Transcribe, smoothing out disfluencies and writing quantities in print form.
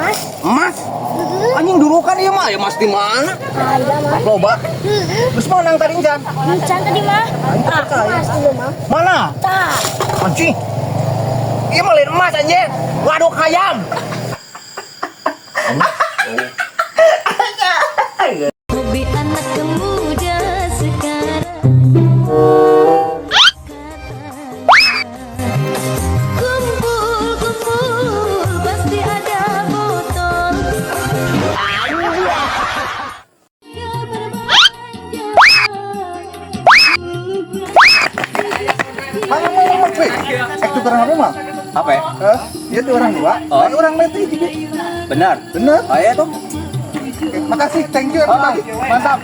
Emas. Emas. Anjing, durukan ieu mah, ya emas di mana? Aya mah. Loba. Heeh. Terus menang tadi encan? Encan tadi mah. Aing Ah, percaya. emas ieu mah. Mana? Tah. Anjing. Ieu mah lain emas, anjing. Waduk hayam. Hobi anak muda sekarang. Kumpul-kumpul pasti ada botol. Ya berbelanja. Mana mau mau cuy? Eh, tukeran apa mah? Apa ya? Hah? Iya tuh orang dua. Oh. Ayo orang mati juga. Benar. Bener. Ayo tuh. Oke, makasih, thank you everybody. Mantap.